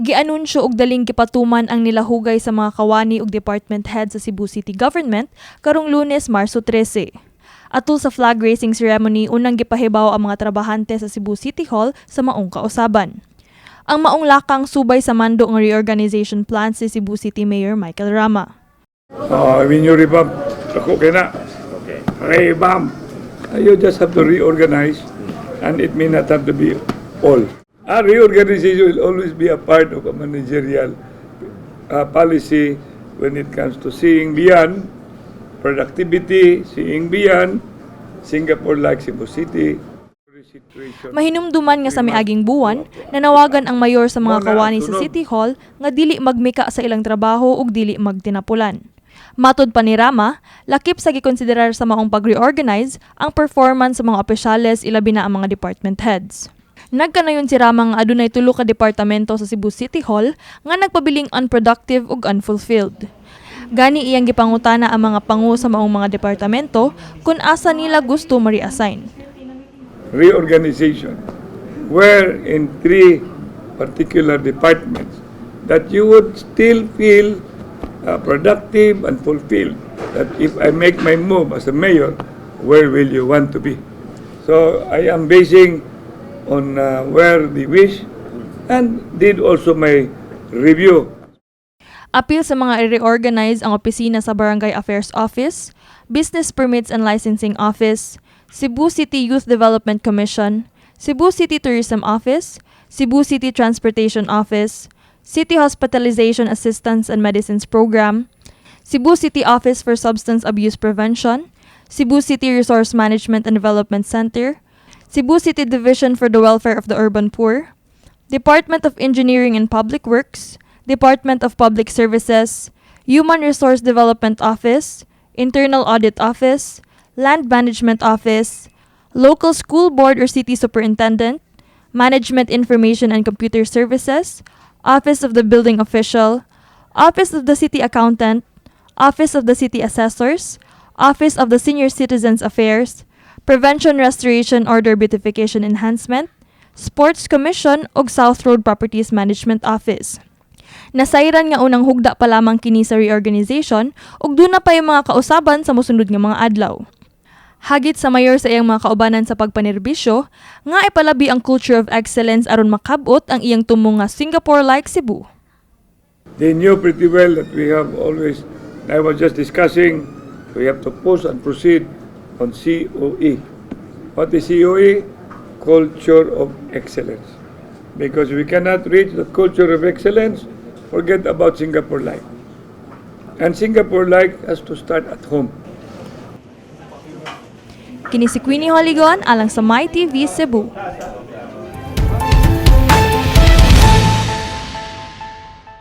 Gianunsyo og daling gipatuman ang nilahugay sa mga kawani ug department head sa Cebu City Government karong Lunes, Marso 13. Atol sa flag raising ceremony, unang gipahibaw ang mga trabahante sa Cebu City Hall sa maong kausaban. Ang maong lakang subay sa mando ng reorganization plan si Cebu City Mayor Michael Rama. When you revamp, dako kay na. Revamp. You just have to reorganize and it may not have to be all. A reorganization will always be a part of a managerial policy when it comes to seeing beyond productivity, seeing beyond Singapore-like Cebu City. Mahinumduman nga sa miaging buwan, nanawagan ang mayor sa mga kawani sa City Hall nga dili magmika sa ilang trabaho ug dili magtinapulan. Matod pa ni Rama, lakip sa gikonsiderar sa maong pag-reorganize ang performance sa mga opisyales, ilabi na ang mga department heads. Nagkanayon si Rama nga adunay tulo ka departamento sa Cebu City Hall nga nagpabiling unproductive ug unfulfilled. Gani iyang gipangutana ang mga pangu sa maong mga departamento kung asa nila gusto ma-reassign. Reorganization where in three particular departments that you would still feel productive and fulfilled, that if I make my move as a mayor, where will you want to be? So I am basing on where they wish and did also my review. Apil sa mga i-reorganize ang opisina sa Barangay Affairs Office, Business Permits and Licensing Office, Cebu City Youth Development Commission, Cebu City Tourism Office, Cebu City Transportation Office, City Hospitalization Assistance and Medicines Program, Cebu City Office for Substance Abuse Prevention, Cebu City Resource Management and Development Center, Cebu City Division for the Welfare of the Urban Poor, Department of Engineering and Public Works, Department of Public Services, Human Resource Development Office, Internal Audit Office, Land Management Office, Local School Board or City Superintendent, Management Information and Computer Services, Office of the Building Official, Office of the City Accountant, Office of the City Assessors, Office of the Senior Citizens Affairs, Prevention Restoration Order Beautification Enhancement, Sports Commission ug South Road Properties Management Office. Nasayran nga unang hugda pa lamang kini sa reorganization ug duna pay mga kausaban sa mosunod nga mga adlaw. Hagit sa mayor sa iyang mga kaubanan sa pagpanerbisyo nga ipalabi ang culture of excellence aron makabot ang iyang tumong nga Singapore-like Cebu. They knew pretty well that we have always, I was just discussing, we have to push and proceed on COE. What is COE? Culture of excellence. Because we cannot reach the culture of excellence, forget about Singapore-like. And Singapore-like has to start at home. Kini si Queenie Holigon alang sa My TV Cebu.